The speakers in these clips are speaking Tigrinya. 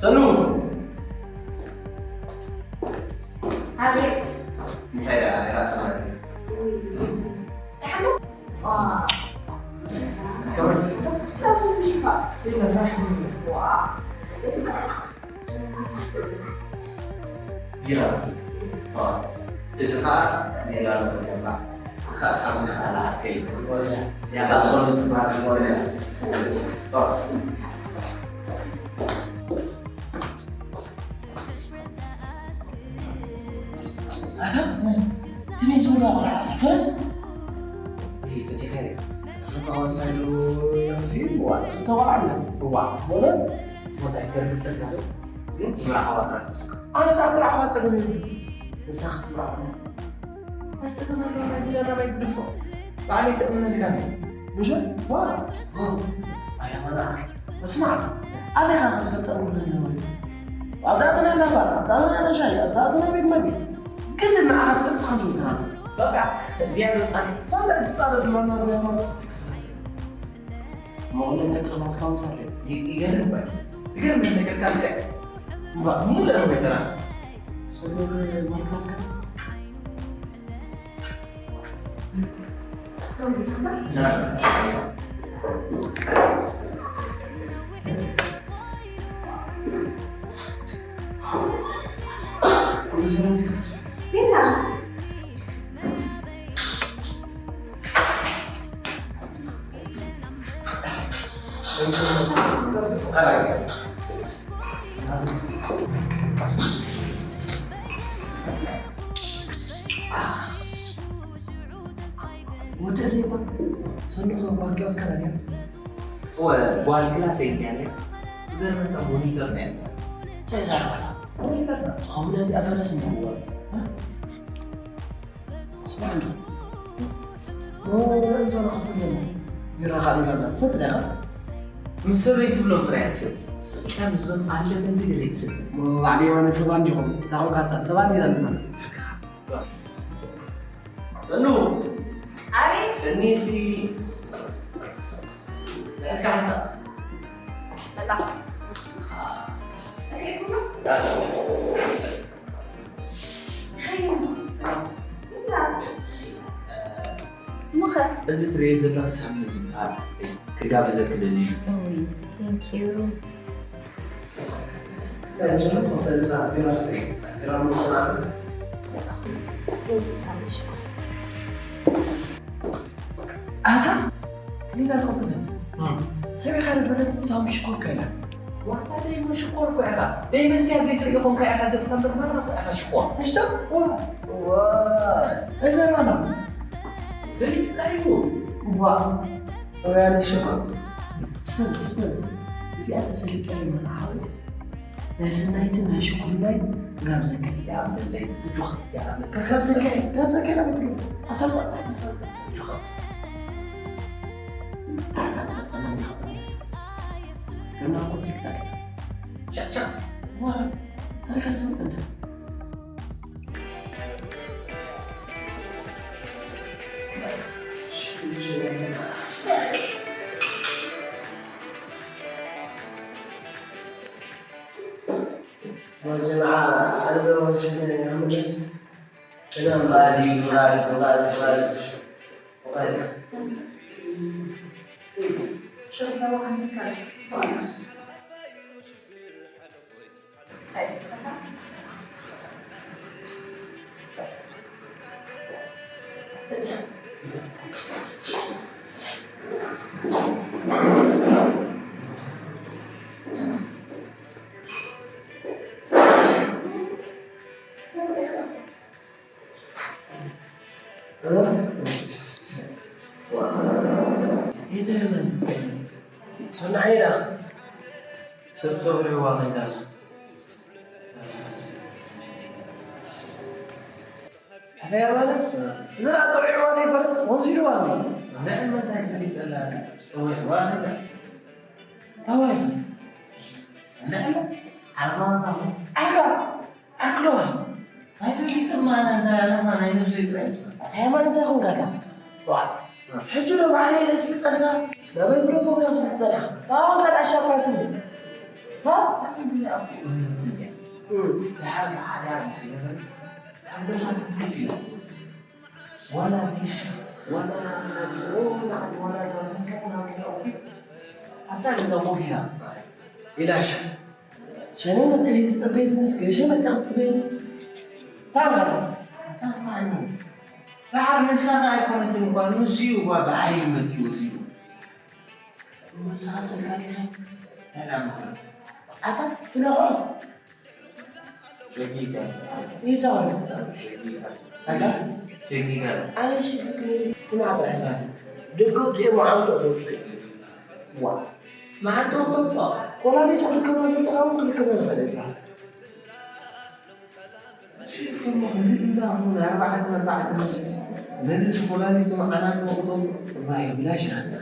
ሰኑ! ኣቤት። እንታይ ደኣ ይረኣኻ? ደሓን ዶ? ዋ። ከመይ? ስኢና ሰራሕ። ዋ። ቢራ። ዋ። እዚ ኸኣ ሌላ ነገር። እዚ ኸኣ ሳሙና። ኣላ፣ ከይት። እዚኣ ኸኣ ሶሎ ትበሃል። ዋ። ኣታ፣ ከመይ ዝበለ ቆልዓ? ፈረስ? ይህ ፈቲኻ ኢኻ። ተፈታዊ ወሳኝ ዶ ይኸፍዩ? ዋ፣ ተፈታዊ ቆልዓ ኣሎ። ዋ፣ በሎ። ቦታ ይከርብ ጸጋ። ግን ምርዓዋ ጥራሕ። ኣነ ዳ ምርዓዋ ጸገም የብሉን። ንሳ ክትምርዓዋ። እንታይ ጸገም ኣለዎ? ናይዚ ዳ ናባይ ግደፎ። ባዕለይ ክእምነልካ እየ። ምሸት? ዋ፣ ዋ። ኣያ መርዓዋ። እስማዕ፣ ኣበይ ኢኻ ክትፈልጠን ኩሉ ገንዘብ ወይቱ? ኣብ ዳእትና እንዳባር፣ ኣብ ዳእትና እንዳሻይ፣ ኣብ ዳእትና ቤት መግቢ። ግን ንዓኻ ትፈልጥ ስኻ ትፈልጥና። በቃ፣ እዚኣ መጻ። ሳላ ትጻረ ድማ ናብ ሃይማኖት። መቕደም ደቂ ክላስካ ውተር። ይ-፣ ይገርም ባይ። ይገርም ነገር ካስያ። እምባ፣ ሙሉ ነው ወይተራት። ሰገር ማርካስካ። ወዲ ሌባ ሰንኾ ጓል ክላስ ካላ ድያ? እወ፣ ጓል ክላስ እያ ነይራ። ይገርመካ ሞኒተር ናይ እንታይ ዛረባታ? ሞኒተር ና። ትኸውን እዚኣ ፈረስ እንድዋ። ስማዕ እንዶ። ኦ፣ እንዞ ንኸፍል ዘለና። ቢራ ካልእ ጋብዛ ትሰቲ ዲኻ? ምስ ሰበይ ትብሎም ጥራይ እያ ትሰቲ። ኢልካ ምስዞም ኣለመልቲ ገለ ትሰቲ። ኦ፣ ባዕሊ የማነ ሰባ እንዲኹም። እታ ኾንካታ፣ ሰባ እንዲና ንናስ። ሰኑ። ኣቤት። ሰኒቲ። እስከ ሓንሳእ። መጻ። እሞኸ? እዚ ትርእዮ ዘለኺ ሳሚ ዝበሃል ክጋብዘኪ ደልዩ። ኦይ፣ thank you። እስታይ መጀመርያ ክልተ ቢራ ስተይ። ቢራ ምውሳድ። Thank you ሳሚ፣ ሽኮር። ኣታ፣ ክንደይ ኢላ ትቐልጥፍ? እም። ሰሚዕካ ዶ በለት ሳሚ ሽኮር እኮ ኢላ። ዋታ ደይ ምን ሽኮር እኮ ኢኻ። ደይ መስትያት ዘይትርኢ ኮንካ ኢኻ ገጽካ እምበር ማራ እኮ ኢኻ ሽኮር። ምሽቶ? ዋ። ዋ። እዛ ማራ። ሰሊጥካ እዩ። ዋ። ወያነ ሽኮር። ስተን፣ ስተን። እዚኣ ተሰሊጠ ማራ ሓወይ። ናይ ሰናይትን ናይ ሽኮር ማይ ጋብዘካ። ይኣምነለይ፣ እጁኻ ይኣምን። ጋብዘካ፣ ጋብዘካ ኢላ መግለፉ። ኣሰልጣ፣ ኣሰልጣ፣ እጁኻ ኣሰልጣ። ኣና ትፈልጠና እንዲኻ። ገና እኮ ቲክታክ። ቻ፣ ቻ። ዋ፣ ታሪካ ዝፈልጥ እንደ። والجماعة عندهم شنو يعملوا؟ كلام. فؤاد، فؤاد، فؤاد، فؤاد. فؤاد. ሰናይ ኢኻ። ሰብ ጸውዒዋ ከይዳ። ኣታ የማነ፣ እዚ ደኣ ጸውዒዋ ዘይበለ ወሲድዋ ኣሎ። ንዕመት ኣይትፍሊጠላ፣ ጸውዒዋ ከይዳ። እንታይ ኢኻ? ንዕመት ዓርካዋ ካሞ። ዓርካ? ዓርክለዋል። ኣይትፍሊጥማ፣ ኣነ እንታይ፣ ኣነ ኸኣ ናይ ነብሰይ ጥራይ እየ ዝፈልጥ። ኣታ የማነ እንታይ ኾንካ ኣታ? ዋ፣ ሕጂ ዶ ባዕለይ ኢለ ዝፍጠርካ? ናበይ ብሎ ፎግራ ትብል ጸኒሕካ? ታዋን ካልእ ኣሻባሲ። ሃ? ኣመንዝኒ ኣቦ እምነት ትብል። እም። ድሓር ሓዳር ምስ ገበረ፣ ካብ ገዛ ትንክስ ኢላ። ዋላ ቢሽ፣ ዋላ ናቢሮ፣ ዋላ፣ ዋላ ዳርሙቶ፣ ዋላ ቢሮ፣ ኣታ ገዛ ኮፍ ኢላ። ኢላሽ። ሸነ መጽእ ዘይተጸበየትንስ ገሸ መጽእ ክትጽበየኒ? ታንጋታ። እንታይ ማለት? ደሓር ንሳኻ ኣይኮነትን እኳ፣ ንሱ እዩ እኳ ብሓይሊ መጺኡ ወሲዱ። ንስኻ ስልካ ዲኻ? ሰላም። ኣታ ትለኽዖ? ሸጊጋ። ይተዋል። ሸጊጋ። ኣታ? ሸጊጋ። ኣነ ሽግር ስማዕ ጥራሕ። ደገ ውጽእ እሞ ዓንቶ ከውጽእ። ዋ። መዓንቶ ከውጽእ። ኮላሊት ክልከማ ዘለካ እውን ክልከማ ይኽእል እያ። ሽፍሞ ክንዲ እንዳ ኣርባዕተ ኣርባዕተ መስልሲ። ነዚ ኮላሊቱ መዓናት መቕቶም። ራይ ብላሽ ናት።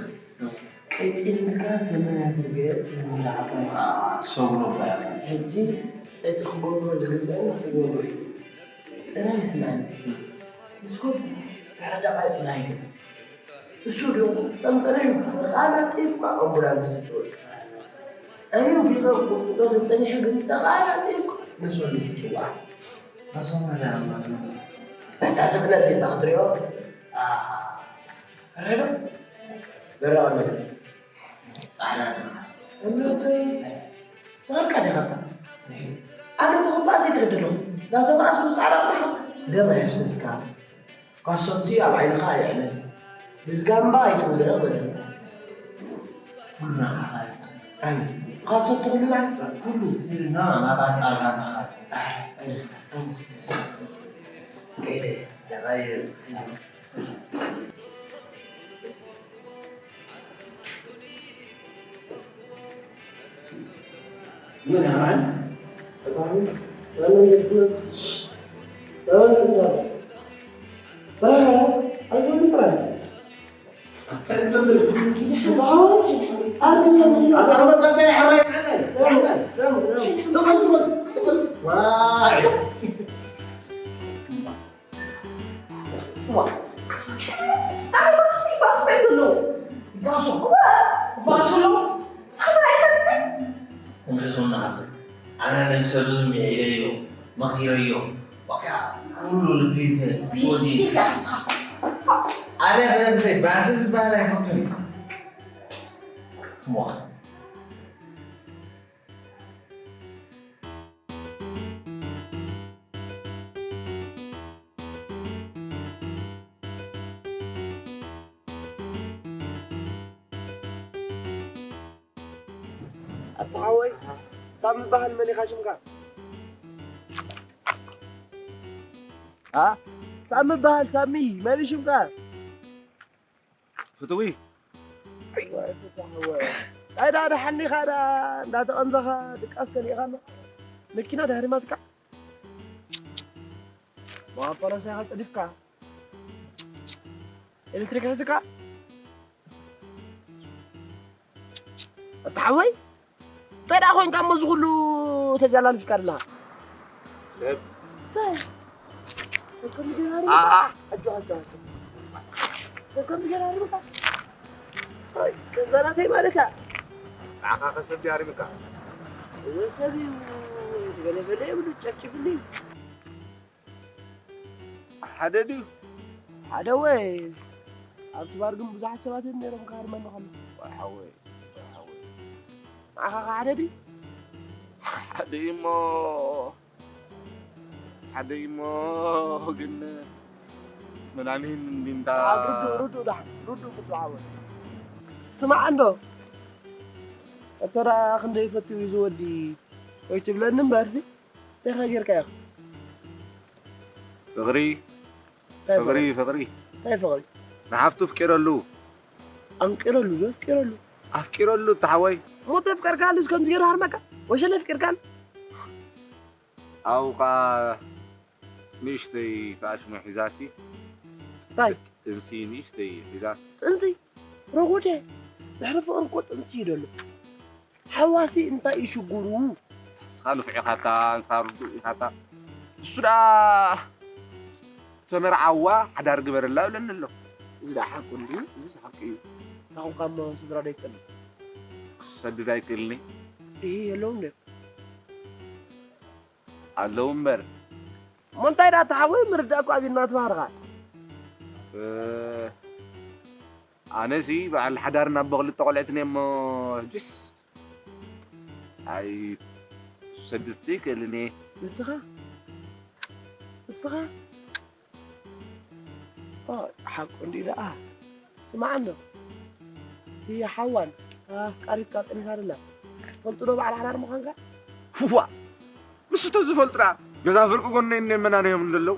ቀጭን ኢልካ ተመያ ትርገ ትምህር ዓባይ። ኣክሰብሎ ባያ። ሕጂ እቲ ክገብሮ ዝግብኦ ክገብሮ እዩ። ጥራይ ስምዐኒ። ንስኩም ተረዳቓይ ጥራይ ግን። እሱ ዶ ጠምጠረዩ ተቓላጢፍካ ኣምቡላንስ ትፅውዕ። ኣነ ቢሮ ቁጥቁጦ ተጸኒሑ ግን ተቓላጢፍካ ንሱ ትፅዋዕ። ኣስማማለ ኣማርና። እታ ስብነት ኢልካ ክትሪኦ? ኣሃ። ረዶ? በራቐ ነገር። ጻዕዳ ትርዓ። እምነተይ። ዝኸድካ ዲኻ እታ? ኣነ እኮ ክባእስ እየ ዝኸድ ኣለኹ። ናተባእስኩ ጻዕዳ ጥራሕ ደም ኣየፍስስካ። ካሶቲ ኣብ ዓይንኻ ኣይዕለ። ብዝጋምባ ኣይትውልዕ በለ። ኩሉ ንዓኻ እዩ። ኣነ። እቲ ካሶቲ ኩሉ ንዓኻ? ኩሉ እቲ ና-፣ ናብ ኣንጻር ጋንታኻ እዩ። ኣይ፣ ኣይ፣ ኣይ፣ ኣይ፣ ከይደ፣ ደቓየ፣ ምን ያህል? በጣም ያንን ግጥም በጣም ጥንታዊ። ጥራ፣ አልኩህም ጥራ። አታይም ጥንታዊ። በጣም አታ ከመጣ ከይ ሐራይ ሐራይ። ስቅል፣ ስቅል፣ ስቅል። ዋይ። ዋ። ኣነ ባትሲ ባስ ቤት ኣሎ። ባሱ? ዋ። ባሱ ኣሎ? ሳትራ እኮ ግዜ። እምዕዞና ሃብተ። ኣነ ነዚ ሰብ እዚ ሚዒለዮ፣ መኺረዮ። በቃ፣ ኩሉ ልፊተ፣ ወዲ። ሲካ ሓሳብ። ኣነ ብነብሰይ ባስ ዝበሃል ኣይፈቱን እዩ። ዋ። ኣታ ሓወይ፣ ሳሚ በሃል መን ኢኻ ሽምካ? አ? ሳሚ በሃል፣ ሳሚ፣ መን እዩ ሽምካ? ፍትዊ። ወይ ፍትዊ። እንታይ ደኣ ደሓን ዲኻ ደኣ እንዳተቐንዘኻ ድቃስ ከሊእኻ ኣሎ። መኪና ዳህሪማትካ። ብኣፓላሳ ኢኻ ጸዲፍካ። ኤሌክትሪክ ሒዝካ። ኣታ ሓወይ፣ እንታይ ደኣ ኮይንካ እሞ እዚ ኩሉ ተጀላልፍካ ኣለኻ? ሰብ። ሰብ። ሰብ ከምዚ ገይሩ ኣሪሙካ? ኣኣ። ኣጆኻ፣ ኣጆኻ፣ ኣጆኻ። ሰብ ከምዚ ገይሩ ኣሪሙካ? ኣይ፣ ገንዘብ ናተይ ማለት እያ። ንዓኻ ከ ሰብ ድዩ ኣሪሙካ? እዚ ሰብ እዩ፣ ገለ በለ ይብሉ፣ ጨፍጭፍኒ። ሓደ ድዩ? ሓደ ወይ ኣብቲ ባር ግን ብዙሓት ሰባት እዮም ነይሮም ክሃርመኒ ከሎ። ወይ ሓወይ፣ ወይ ሓወይ። ንዓኻ ኸ ሓደ ድዩ? ሓደ እዩ እሞ፣ ሓደ እዩ እሞ ግን መድሃኒን እንዲንታ ኣብ ርዱእ፣ ርዱእ ደሓን፣ ርዱእ ፍቱሕ ሓወይ። ስማዕ እንዶ፣ እቶ ደኣ ክንደይ ፈትዩ እዩ ዝወዲ ወይ ትብለኒ እምበርሲ። እንታይ ጌርካዮ? ፍቕሪ፣ እንታይ ፍቕሪ፣ ፍቕሪ? ፍቕሪ። እንታይ ፍቕሪ? ንሓፍቱ ኣፍቂረሉ። ኣንቂረሉ ዶ ኣፍቂረሉ? ኣፍቂረሉ፣ እታ ሓወይ። እሞ ተፍቀርካሉስ ከምዚ ገይሩ ሃርመካ? ወሸለ ኣፍቂርካሉ? ኣብኡ ኸዓ ንእሽተይ ተኣሽሞ ሒዛሲ። እንታይ? ጥንሲ ንእሽተይ ሒዛስ። ጥንሲ? ረጎደ። ድሕሪ ፍቕሪ እኮ ጥንሲ እዩ ደሎ። ሓዋሲ እንታይ እዩ ሽግሩ? ንስኻ ንፉዕ ኢኻታ፣ ንስኻ ርዱእ ኢኻታ። እሱ ደኣ ተመርዓዋ ሓዳር ግበረላ እብለኒ ኣሎ። እዚ ደኣ ሓቁ እንድዩ፣ እዚ ሓቂ እዩ። ታኹምካ እሞ ስድራ ደይትጸልእ? ክሰድድ ኣይክእልኒ። ይሄ የለውም ደ ኣለዉ እምበር። እሞ እንታይ ደኣ ተሓወይ ምርዳእ እኮ ኣብና ትባህርኻ። ኣነሲ በዓል ሓዳር ናብ ክልተ ቆልዕትን እሞ ሕጅስ ኣይ ሰድት ዘይክእልን እየ። ንስኻ ንስኻ ሓቁ እንዲ ደኣ ስማዕ ኣሎ እቲ ሓዋን ኣፍቃሪትካ ጠኒሳ ደላ ትፈልጡ ዶ በዓል ሓዳር ምዃንካ ዋ ንሱ ተዝፈልጡ ደኣ ነዛ ፍርቂ ጎነይ እነ መናነዮም እንደለዉ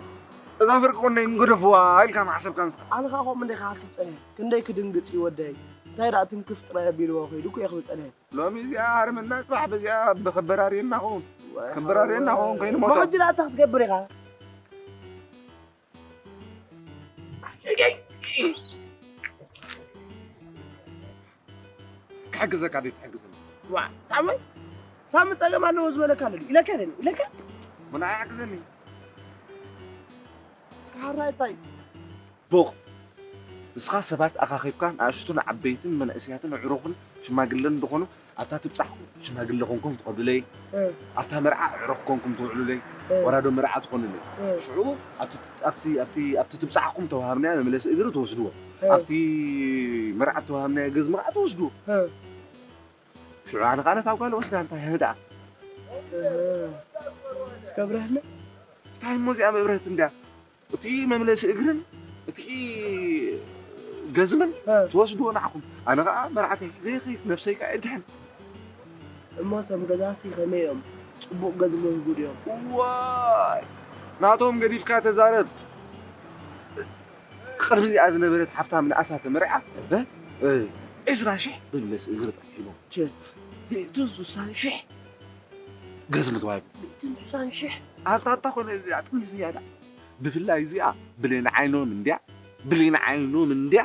እዛ ፍርቂ ጎነይ እንገደፍዋ ኢልካ ማሕሰብካ ንስኻ ኣነ ከዓ ከምኡ እንደ ክሓስብ ፀኒሐ ክንደይ ክድንግፅ እዩ ወደይ እንታይ ደኣ ትንክፍ ጥራይ ኣቢልዎ ከይዱ እኮ እየ ክብል ፀኒሐ ሎሚ እዚኣ ኣርምና ፅባሕ በዚኣ ብከበራርየና ኸውን ከበራርየና ኸውን ከይንሞቶ ሕጂ ደኣ እንታይ ክትገብር ኢኻ ክሕግዘካ ድዩ ትሕግዘኒ ዋ ጣዕመይ ሳሚ ፀገም ኣለዎ ዝበለካ ኣሎ ኢለካ ደኒ ኢለካ ምና ኣይሕግዘኒ እስካራ እንታይ ቡቕ ንስኻ ሰባት ኣኻኺብካ ንኣሽቱን ዓበይትን መናእስያትን ኣዕሩኽን ሽማግለን ዝኾኑ ኣብታ ትብጻሕኩም ሽማግለ ኮንኩም ትኸዱለይ ኣብታ መርዓ ኣዕሩኽ ኮንኩም ትውዕሉለይ ወራዶ መርዓ ትኾኑለይ ሽዑ ኣብቲ ትብጻሕኩም ተዋሃብናያ መመለሲ እግሪ ትወስድዎ ኣብቲ መርዓ ተዋሃብናያ ገዝሚ ከዓ ትወስድዎ ሽዑ ኣነ ከዓ ነታ ጓል ወስዳ እንታይ ህድኣ እስከ ብርህለ እንታይ እሞ እዚኣ መብረህቲ እንድያ እቲ መምለሲ እግርን እቲ ገዝምን ትወስድዎ ንዓኹም ኣነ ከዓ መርዓተይ ሒዘ ይኸይድ ነብሰይ ከዓ የድሕን እሞ እቶም ገዛሲ ከመይ እዮም ፅቡቅ ገዝሞ ይህቡ ድዮም ዋይ ናቶም ገዲፍካ ተዛረብ ቅድሚ እዚኣ ዝነበረት ሓፍታም ንኣሳ ተመርዓ ዕስራ ሽሕ መምለሲ እግሪ ጥራሕ ሂቦም ሚእትን ስሳን ሽሕ ገዝሚ ተዋሂቡ። ሚእትን ስሳን ሽሕ ኣታ ኣታ ኮነ እዚኣ ጥንስ እያ ዳ ብፍላይ እዚኣ ብሌን ዓይኖም እንድያ ብሌን ዓይኖም እንድያ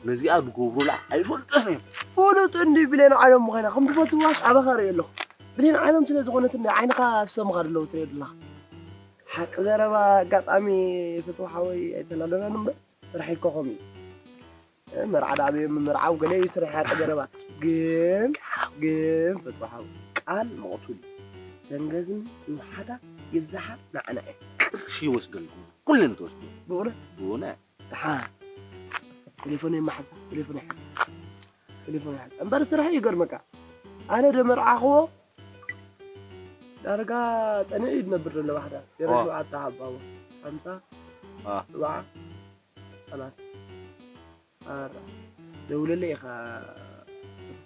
ነዚኣ ዝገብሩላ ኣይፈልጥን እዮም። ፍሉጥ እንዲ ብሌን ዓይኖም ምዃና ከም ትፈትዋስ ኣባኻ ርእየ ኣለኹ። ብሌን ዓይኖም ስለ ዝኾነት እንዲ ዓይንኻ ዝሰምኻ ዘለዉ ትርእየ ዘለኻ። ሓቂ ዘረባ ኣጋጣሚ ፍትው ሓወይ ኣይተላለናን እምበር ስራሕ ይኮኸም እዩ። መርዓ ዳዕበ ምምርዓው ገለ እዩ ስራሕ ያቀ ገረባ ግን ግን ፈትዋሓው ቃል መቕቱል እዩ። ደንገዝን ይውሓዳ ይብዛሓ ንዓና እየ። ቅርሺ ይወስደልኩም ኩለን ትወስዱ ብእውነት ብእውነት ድሓ ቴሌፎን የማሓዛ ቴሌፎን ይሓዛ ቴሌፎን ይሓዛ እምበር ስራሕ እዩ ገርመካ ኣነ ደመርዓኽዎ ዳርጋ ጸኒዑ እዩ ዝነብር ዘሎ ባሕዳር ገረ ሸውዓተ ሓባዎ ሓምሳ ሰብዓ ሰላሳ ኣረ ደውለለይ ኢኻ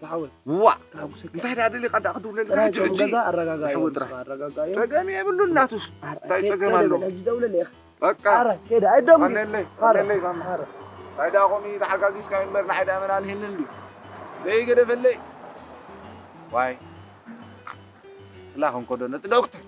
ተሓወል ዋ ታጉሰ እንታይ ዳ ደሊኻ ዳ ክድውለልካ ሕጂ ሕጂ ገዛ ኣረጋጋዮ ኣረጋጋዮ ጸገም የብሉን ናቱስ እንታይ ጸገም ኣሎ ሕጂ ደውለለይ ኢኻ በቃ ኣረ ከደ ኣይደም ቀነለይ ቀነለይ ሳማ እንታይ ዳ ኮሚ ተሓጋጊዝካ እምበር ንዓይ ዳ መን ኣልሂልኒ እንዲ ዘይገደፈለይ ዋይ ክላኽ እንኮዶ ነቲ ዶክተር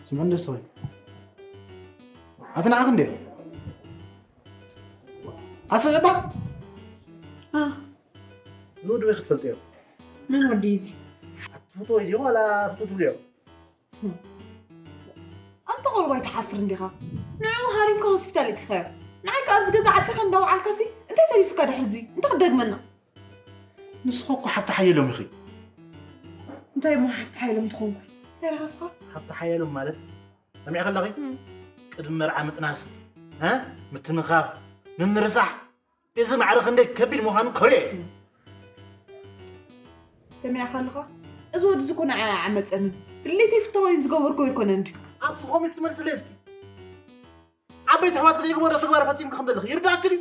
ስምዑ እንደ ሰብኣይ ኣቲ ንዓኽ እንደ ኣሰበባ እዚ ወዲ በይ ክትፈልጥዮ መን ወዲ እዚ ኣትፍትዎ ኢልዮ ዋላ ፍቱ ትብልዮ ኣንተ ቆልባ ኣይትሓፍር እንዲኻ ንዕኡ ሃሪምካ ሆስፒታል እቲኻዮ ንዓይ ከ ኣብዚ ገዛ ዓፂኻ እንዳውዓልካሲ እንታይ ተሪፉካ ድሕርዚ እንታይ ክደግመና ንስኺ እኮ ሓፍቲ ሓየሎም ኢኺ እንታይ እሞ ሓፍቲ ሓየሎም ትኾንኩ እንታይ ረኸስኻ ሓፍቲ ሓየሎም ማለት ሰሚዕ ከለኺ ቅድሚ መርዓ ምጥናስ ምትንኻፍ ምምርሳሕ እዚ ማዕረ ክንደይ ከቢድ ምዃኑ ከርእዮ እየ ሰሚዕካ ኣለኻ እዚ ወዲ እዚ ኮነ ዓመፀኒ ድሌተይ ፍታወይ ዝገበርኮ ኣይኮነን ድዩ ኣቲ ዝኾም ክትመልስለይ እስኪ ዓበይቲ ኣሕዋትኪ ዘይግበሮ ተግባር ፈፂምኪ ከም ዘለኺ ይርዳእኪ ድዩ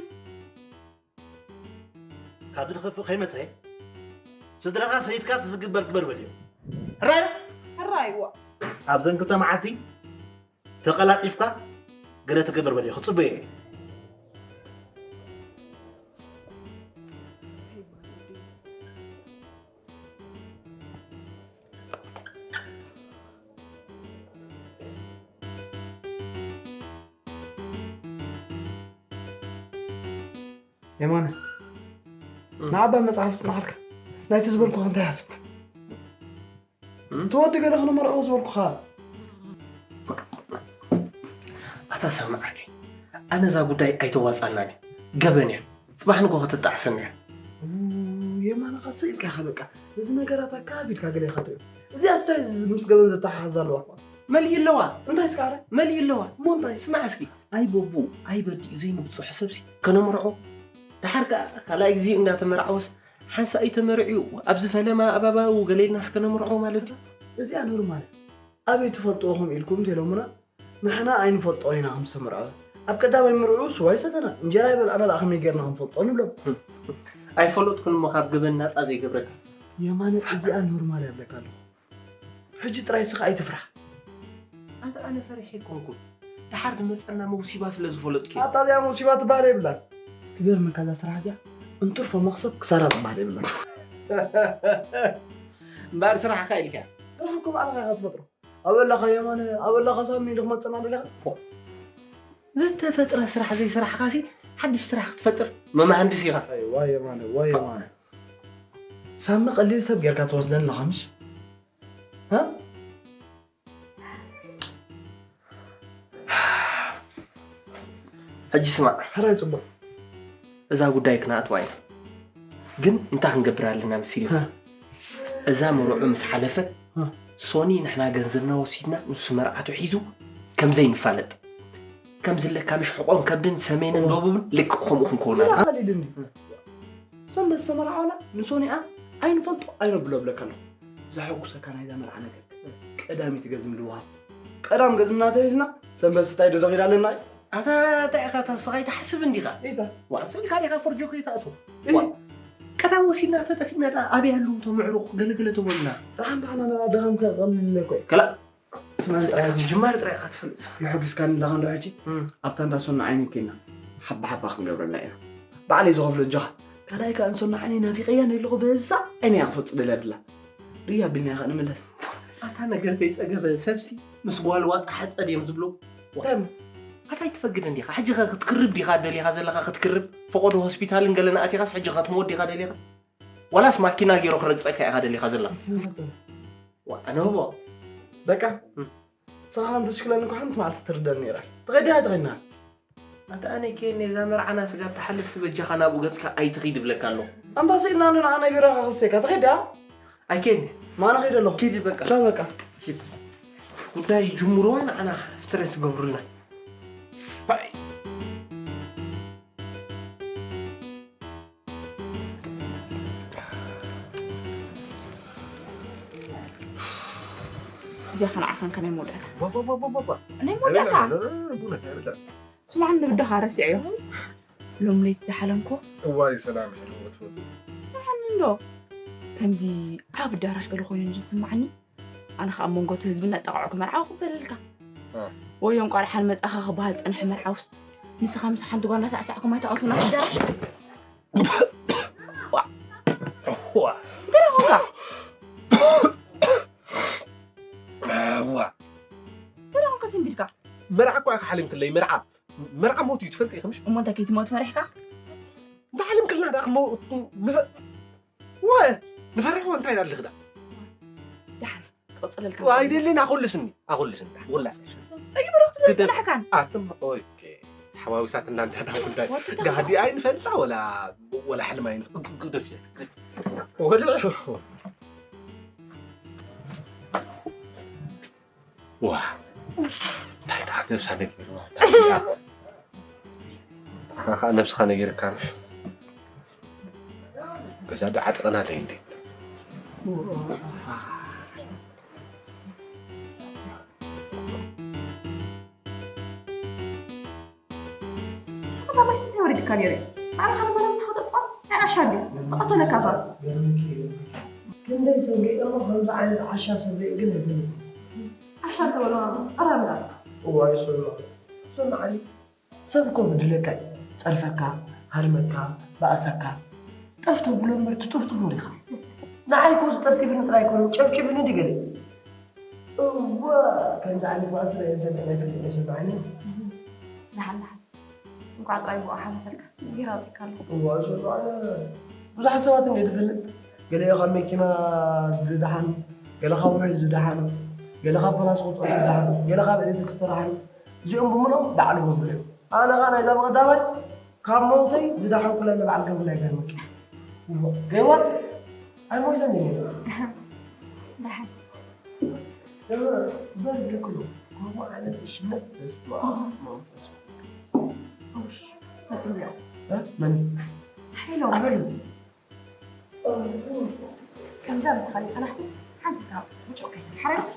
ካብዚ ዝኸፍእ ከይመፀ ስድራኻ ሰይድካ እቲ ዝግበር ግበር በልዮ ሕራይ ሕራይዋ ኣብዘን ክልተ መዓልቲ ተቐላጢፍካ ገለ ትገብር በልዮ ክፅበዮ እየ የማነ፣ ንዓባ መጽሓፍ ጽናሓልካ። ናይቲ ዝበልኩኻ እንታይ ሓስብካ? ትወዲ ገለ ክነመርዖ ዝበልኩኻ። ኣታ ሰማዕ ዓርከይ፣ ኣነ እዛ ጉዳይ ኣይተዋጻናን እያ። ገበን እያ። ጽባሕ ንጎ ክትጣዕሰኒ እያ። የማነ፣ ኻስ ኢልካ ኢኻ በቃ። እዚ ነገራት ኣካቢድካ ገለ ኢኻ ትርኢ። እዚኣ ስታይ ምስ ገበን ዘተሓሓዝ ኣለዋ። መሊኡ ኣለዋ። እንታይ እስካ ኣረ? መሊኡ ኣለዋ። እሞ እንታይ? ስማዕ እስኪ፣ ኣይ በቡ ኣይ በዲኡ ዘይንብጽሖ ሰብሲ ከነምርዖ። ደሓር ከኣ ካልኣይ ግዜ እንዳተመርዓወስ ሓንሳእ እዩ ተመርዕዩ ኣብዚ ፈለማ ኣባባኡ ገለ ኢልና እስከ ነምርዖ ማለት እዩ። እዚኣ ኖርማል እያ። ኣበይ ትፈልጥዎ ከምኡ ኢልኩም እንተኢሎምና፣ ንሕና ኣይንፈልጦን ኢና ከም ዝተመርዐወ። ኣብ ቀዳማይ ምርዕኡ ስዋ ይሰተና፣ እንጀራ ይበልዓና ደኣ ከመይ ጌርና ክንፈልጦ ንብሎም። ኣይፈለጥኩን እሞ ካብ ገበን ናጻ ዘይገብረካ። የማነ፣ እዚኣ ኖርማል እያ ብለካ ኣለኹ። ሕጂ ጥራይ ስኻ ኣይትፍራሕ። ኣታ ኣነ ፈሪሐ ኣይኮንኩን። ደሓር ትመጸና መውሲባ ስለ ዝፈለጥኩ። ኣታ እዚኣ መውሲባ ትበሃል የብላን። ክገርመካ እዛ ስራሕ እዚኣ እንትርፎ መኽሰብ ክሳራ ትበሃል የብላን። እምበኣር ስራሕካ ኢልካ። ስራሕ እኮ ባዕልኻ ኢኻ ትፈጥሮ። ኣበላኻ የማነ፣ ኣበላኻ ሳሚ ኢሉ ክመጸና ደሊኻ? ፎ። ዝተፈጥረ ስራሕ ዘይስራሕካሲ ሓድሽ ስራሕ ክትፈጥር መማሃንድስ ኢኻ። ኣይ፣ ዋይ የማነ፣ ዋይ የማነ። ሳሚ ቀሊል ሰብ ጌርካ ትወስደኒ ኣለኻ ምሽ? ሃ? ሕጂ ስማዕ። ሕራይ ጽቡቕ። እዛ ጉዳይ ክነኣትዋ ኢና። ግን እንታይ ክንገብር ኣለና መሲሉ? ሃ። እዛ መርዑ ምስ ሓለፈት ሃ። ሶኒ ንሕና ገንዘብና ወሲድና ንሱ መርዓቱ ሒዙ ከም ዘይንፋለጥ። ከም ዝለካ ምሽ ሕቖን ከብድን ሰሜንን ኦ። ደቡብን ልቅ ከምኡ ክንከውን ኢና። ቀሊል እንዲ። ሰንበት ዝተመርዓወላ ንሶኒኣ ኣይንፈልጦ ኣይነብሎ ብለካ ኣለኹ። ዘሐጉሰካ ናይዛ መርዓ ነገር ቀዳሚት ገዝሚ ልውሃብ። ቀዳም ገዝምና ተሒዝና ሰንበት ስታይ ዶ ደኺላ ኣለና እዩ። ኣታ እንታይ ኢኻ እታ ስኻ ኣይትሓስብ እንዲኻ? ኢታ። ዋእ፣ ስእልካ ዲኻ ፈርጆ ከይትኣትዎ? እ። ዋእ፣ ቀዳም ወሲድና ተጠፊእና ደኣ ኣበይ ኣለዉ እቶም ኣዕሩኽ ገለገለ ተበሉና። ደሓን ደሓን ኣነ ደኻም ከቐልል እኮ እዩ። ከላ ስማን ጥራይ። ጅማር ጥራይ ኢኻ ትፈልጥ። የሐጉስካኒ ኣለኻ እንዶ ሕጂ? እም። ኣብታ እንዳ ሶና ዓይኒ ኮይና ሓባ ሓባ ክንገብረላ ኢና። ባዕለይ ዝኸፍሎ እጆኻ። ካልኣይ ከኣ እንሶና ዓይነይ ናፊቐያ ኣለኹ፣ በዛ ዓይነይ እያ ክትወጽእ ደልያ ደላ። ርያ ኣቢልና ኢኻ ንምለስ። ኣታ ነገር ተይጸገበ ሰብሲ ምስ ጓል ዋጣ ሓጸ ድዮም ዝብሎ? እንታይ እሞ? ኣታ ኣይትፈግድ እንዲኻ? ሕጂ ኸ ክትክርብ ዲኻ ደሊኻ ዘለኻ ክትክርብ? ፈቐዶ ሆስፒታልን ገለን ኣቲኻስ ሕጂ ኸትሞት ዲኻ ደሊኻ? ዋላስ ማኪና ገይሩ ክረግጸካ ኢኻ ደሊኻ ዘላ? ማኪና ኸ? ዋ፣ ኣነ ህቦ። በቃ። እም። ንስኻ ከም ተሽክለኒ እኮ ሓንቲ መዓልቲ ትርደኒ ነይራ። ትኸይድ ዲኻ ኣይትኸይድን? ኣታ ኣነ ኬን ነዛ መርዓና ስጋብ ትሓልፍ ስበጃኻ ናብኡ ገጽካ ኣይትኺድ እብለካ ኣለኹ። ኣንታ ስኢልና ንዓና ናይ ቢራኻ ክሰካ ትኸይድ ዲኻ? ኣይኬን። ማና ኸይደ ኣለኹ። ኪድ በቃ። ቻው በቃ። ኪድ። ጉዳይ ጅምሩዋ ንዓና ስትረስ ገብሩልና። ባይ። እዚኣ ኸ ንዓኻን ከ ናይ መወዳእታ? ባባባባባ። ናይ መወዳእታ? ኖ፣ ኖ፣ ኖ፣ ኖ፣ ቡነት ኣይብላዕ። ስምዓኒ፣ ንብድኻ ረሲዐዮ። ሎም ለይቲ ዝሓለምኮ። እዋይ ሰላም፣ ሄሎ፣ ትፈቱ። ስምዓኒ እንዶ። ከምዚ ዓብ ኣዳራሽ ገለ ኮይኑ ዝስምዓኒ። ኣነ ኸኣ ኣብ መንጎ እቲ ህዝቢ እናጠቓዕኩ መርዓኹ ክበለልካ። እ። ወይ እንቋዕ ደሓን መጻኻ ክበሃል ዝጸንሐ መርዓውስ። ንስኻ ምስ ሓንቲ ጓል እናሳዕሳዕኩም ኣይትኣትዉን ኣብቲ ኣዳራሽ። ዋ። ዋ። እንታይ ደኣ ኾንካ? ዋ። እንታይ ደኣ ኾንካ ሰንቢድካ? መርዓ እኮ ኢኻ ሓሊምክለይ፣ መርዓ። መርዓ ሞት እዩ፣ ትፈልጢ ኢኺ ምሽ? እሞ እንታይ ከይትሞት ፈሪሕካ? እንታይ ሓሊምክልና ደኣ ክሞ-፣ ንፈ-፣ ወ-፣ ንፈርሕዎ እንታይ ደኣ ኣለኺ ደኣ? ደሓን ክቕጽለልካ። ኣይደልን፣ ኣኹልስኒ፣ ኣኹልስኒ፣ ኣኹላስ። ጸጊቡ ዶ ክትብል ግደፍ። ጽናሕካን? ኣትም፣ ኦኬ። ተሓዋዊሳትና እንዳና ጉዳይ። ወዲ ተማ-፣ ጋህዲ ኣይንፈልጻ ወላ፣ ወላ ሕልም ኣይንፍ-፣ ግ-፣ ግደፍ እየ። ወላ ዋ፣ እንታይ ደኣ ነብሳ ነጊርዋ፣ እንታይ ደኣ? ንዓኻ ኸኣ ነብስኻ ነጊርካ፣ ገዛ ደኣ ዓጢቕና ደይ እንዴ? ኣታ ማይስ እንታይ ወሪድካ ነይሩ? ባዕልኻ ነዛ ነብስኻ ተጥፋእ? ናይ ዓሻ ድዩ? ክቐተለካ ኸ? ገርምኪ እዩ። ክንደይ ሰብ ሪኤ እሞ ከምዚ ዓይነት ዓሻ ሰብ ሪኤ ግን ኣይፈልጥን። ዓሻ እንተበልኻ ቀራርባ። እዋይ ሶሎ፣ ሶሎ ዓሊ፣ ሰብ እኮ ብድለካ እዩ። ጸርፈካ፣ ሃርመካ፣ ባእሰካ። ጠፍ ተብሎ እምበር ትጥፍጥፎ ዲኻ? ንዓይ እኮ ዝጠፍጢፍኒ ጥራይ ኣይኮነን፣ ጨፍጭፍኒ ድዩ ገለ? እወ፣ ከምዚ ዓይነት ባእሲ ርኤ ዝሰምዕ ናይ ፍልጥ ኣይሰማዕን እየ። ደሓን፣ ደሓን። እንኳዕ ጥራይ ብኡ ሓለፈልካ። ጌራ ኣውጺእካ ኣሎ። እዋ፣ እዞ ኣነ ብዙሓት ሰባት እንደ ዝፈልጥ፣ ገለ ካብ መኪና ዝደሓኑ፣ ገለ ካብ ውሕጅ ዝደሓኑ፣ ገለ ካብ ፖላስ ቅርጾሽ ዝደሓኑ፣ ገለ ካብ ኤሌክትሪክ ዝተደሓኑ፣ እዚኦም ብምሎም በዓል ገብሩ እዮም። ኣነ ኸዓ ናይዛ ብቐዳማይ ካብ መውተይ ዝደሓንኩላ ንበዓል ገብሩ ናይ ጋር መኪና። እዋ፣ ገይዋት ኣይሞይተን እየ። ደሓን። እበር ይብለክሎ፣ ከምኡ ዓይነት እሽነት በስመ ኣብ መንፈስ ቅዱስ። መፅንዮ። እ? መን? ሓይሎም። ኣበሉ። ከምዛ ምሳኻ ዘይፀናሕኩ ሓንቲ ካብ ውጭ ከይተሓረምቲ።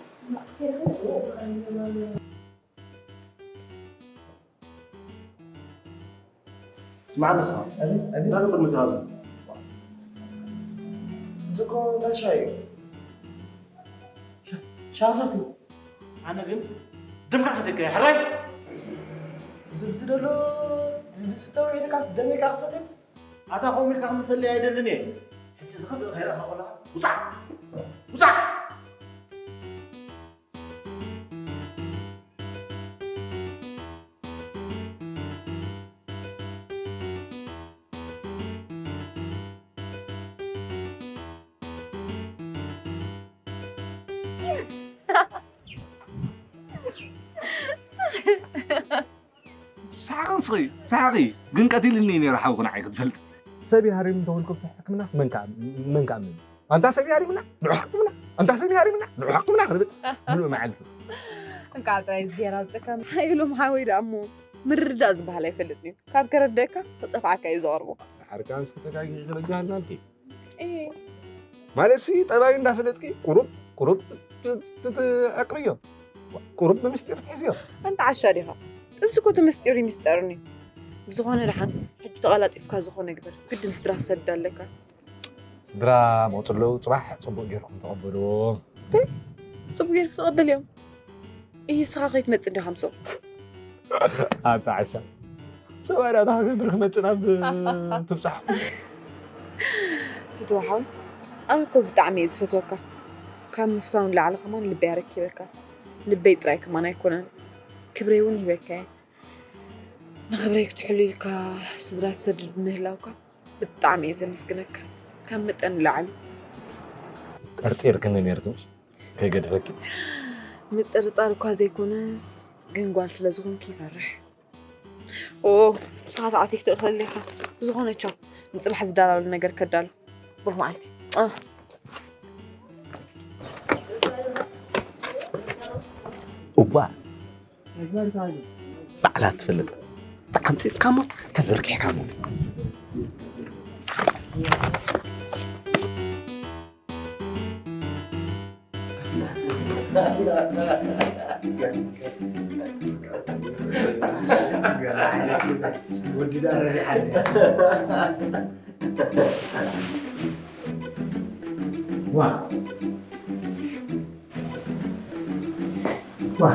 ስማዕ ንስኻ እንታይ ገበር መፂኻ ኣብዚ? እዚ እኮ እንዳ ሻሂ እዩ። ሻሂ ሰትዩ። ኣነ ግን ደምካ ሰተካ ሕራይ እዚ ኣብዚ ዘሎ ዝተውዒ ኢልካስ ደሜካ ክሰትዮ? ኣታ ከምኡ ኢልካ ክምልሰለይ ኣይደልን እየ። ሕጂ ዝኽብእ ከይረእኻ ከለኻ ውፃእ ውፃእ። ሳቂ ንስኺ ሳቂ ግን ቀቲልኒ ነይሩ ሓውኺ ንዓይ ክትፈልጥ። ሰብ ይሃሪም እንተበልኩም ሕክምናስ መን ከኣ መን ከኣ መን ኣንታ ሰብ ይሃሪምና ንዑ ሕክምና ኣንታ ሰብ ይሃሪምና ንዑ ሕክምና ክንብል ምሉእ መዓልቲ። እንቃዕ ጥራይ ዝጌራ ኣውፅእካ። ሓይሎም ሓወይ ደኣ እሞ ምርዳእ ዝበሃል ኣይፈልጥን እዩ። ካብ ከረደእካ ክፀፍዓካ እዩ ዘቐርቦ። ሓርካን ስክተጋጊ ክበጃሃልናልኪ እየ ማለት ሲ ጠባዩ እንዳፈለጥኪ ቁሩብ ቁሩብ ትዕቅብዮ ቁሩብ ብምስጢር ትሕዝዮ። ኣንታ ዓሻ ዲኻ? ጥንሲ እኮ እቲ ምስጢሩ ይምስጠርኒ። ብዝኾነ ደሓን ሕጂ ተቐላጢፍካ ዝኾነ ግበር። ግድን ስድራ ክሰድድ ኣለካ። ስድራ መፁ ኣለዉ ፅባሕ ፅቡቅ ገይርኩም ተቐበልዎም። ጽቡቅ ጌርክ ትቐበልዮም። እይ ስኻ ከይትመጽእ እንዲኻ ምሶም። ኣታ ዓሻ ሰብኣይ ዳታ ክገብር ክመጽእ ናብ ትብጻሕ። ፍትዋ ሓው ኣነ እኮ ብጣዕሚ እየ ዝፈትወካ። ካብ ምፍታው ንላዕሊ ከማን ልበይ ኣረኪበካ። ልበይ ጥራይ ከማን ኣይኮነን ክብረይ እውን ሂበካ እየ። ንኽብረይ ክትሕሉ ኢልካ ስድራ ትሰድድ ምህላውካ ብጣዕሚ እየ ዘመስግነካ ካብ መጠን ንላዕሊ። ጠርጢርክኒ ነርክምሽ ከይገድፈኪ። ምጥርጣር እኳ ዘይኮነስ ግን ጓል ስለ ዝኾንክ ይፈርሕ። ኦ ንስኻ ሰዓት ይክትእክለሊ ኢኻ። ብዝኾነ ቻው ንፅባሕ ዝዳላሉ ነገር ከዳሉ። ብሩክ መዓልቲ። እዋ ባዕላ ትፈልጥ ተዓምፂፅካ ሞ ተዘርጊሕካ ሞ ወዲ ዳረቢ ሓደ ዋ ዋ